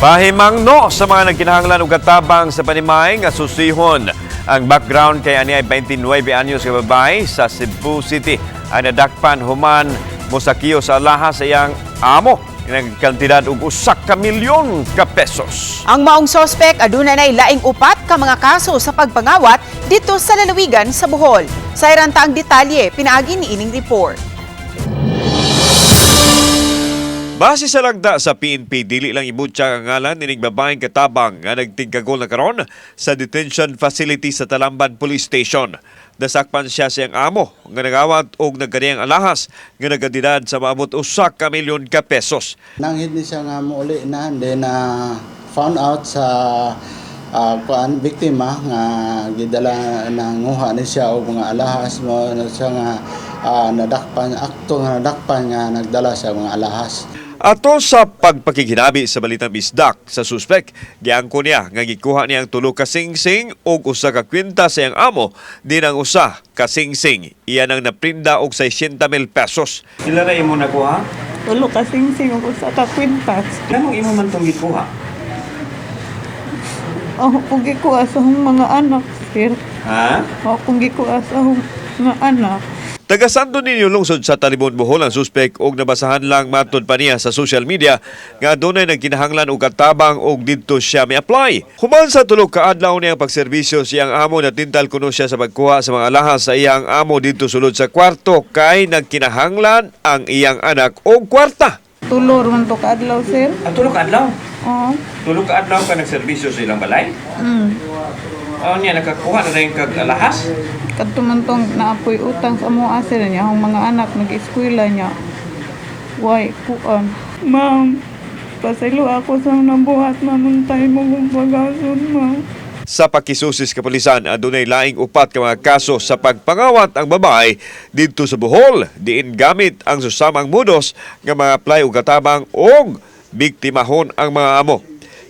Pahimangno sa mga nagkinahanglan og katabang sa panimay nga susihon. Ang background kay ani ay 29 anyos ka babae sa Cebu City ang nadakpan human mosakiyo sa alahas sa iyang amo, nagkantidad og 1 ka milyon ka pesos. Ang maong sospek aduna nay laing upat ka mga kaso sa pagpangawat dito sa lalawigan sa Bohol. Sayran ta ang detalye pinaagi ni ining report. Base sa lagda sa PNP, dili lang ibutya ang ngalan nining babaeng katabang nga nagtingkagol na karon sa detention facility sa Talamban Police Station. Nasakpan siya siyang amo nga nagawat og nagkaniyang alahas nga nagkantidad sa maabot 1 ka milyon ka pesos. Nanghid ni siya nga mouli na, and then found out sa kuan, biktima, nga gidala nanguha ni siya og mga alahas mo na siya nga nadakpan, akto nga nadakpan nga nagdala siya mga alahas. Ato sa pagpakighilabi sa Balitang Bisdak sa suspek, giangko niya nga gikuha niya ang tulo ka singsing ug usa ka kwinta sa iyang amo, din ang usa ka singsing iyan ang naprinda og 600,000 pesos. Pila ra imo nakuha? Tulo ka singsing ug usa ka kwintas. Nganong imo man tong gikuha? Ako pong gikuha sa akong mga anak, sir. Ha? Ako pong gikuha sa akong mga anak. Taga Santo Niño lungsod sa Talibon, Bohol ang suspek og nabasahan lang matod pa niya sa social media nga adunay nagkinahanglan og katabang og didto siya mi-apply. Human sa 3 ka adlaw niyang pagserbisyo siyang amo, natintal kuno siya sa pagkuha sa mga alahas sa iyang amo didto sulod sa kwarto kay nagkinahanglan ang iyang anak og kwarta. Tulo man to kaadlaw, sir. Ah, 3 ka adlaw. Oo. 3 ka adlaw ka nagserbisyo sa ilang balay? Mm. Oh, niya nakakuha na rin kag alahas. Kadto man tong naapoy utang sa amoa, sir, niya akong mga anak nag-eskwela niya. Way kuan. Ma'am, pasaylo ako sa nabuhat, ma'am, untay mo kong pagason, ma'am. Sa pakisusis kapulisan, adunay laing upat ka mga kaso sa pagpangawat ang babae didto sa Bohol, diin gamit ang susamang modus nga mga apply og katabang og biktimahon ang mga amo.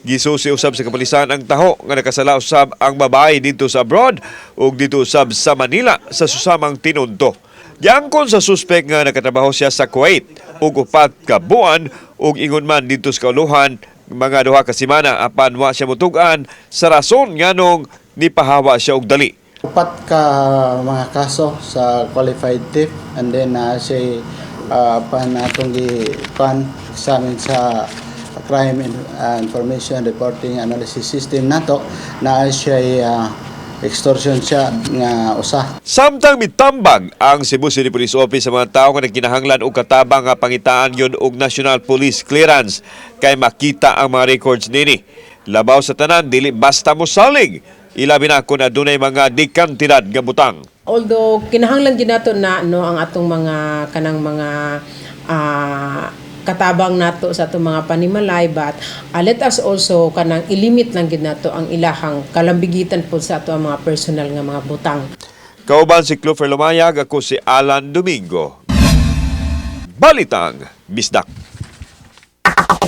Gisusi usab sa kapulisan ang taho nga nakasala usab ang babae didto sa abroad ug didto usab sa Manila sa susamang tinunto. Giangkon sa suspek nga nakatrabaho siya sa Kuwait ug 4 ka buwan ug ingon man didto sa kauluhan mga 2 ka semana, apan wa siya mutug-an sa rason nganong nipahawa siya og dali. Upat ka mga kaso sa qualified theft, and then siya pan atong gi pan sa amin sa crime information reporting analysis system nato na siya extortion siya nga usa. Samtang mitambag ang Cebu City Police Office sa mga tawo nga nagkinahanglan og katabang nga pangitaan yun og National Police Clearance kay makita ang mga records nini. Labaw sa tanan, dili basta mosalig. Ilabi na kung adunay mga dikantidad nga butang. Although kinahanglan gyud nato na, no, ang atong mga kanang mga katabang nato sa atong mga panimalay, but let us also kanang ilimit lang gyud nato ang ilahang kalambigitan po sa ato ang mga personal nga mga butang. Kauban si Clover Lumayag, ako si Alan Domingo. Balitang Bisdak.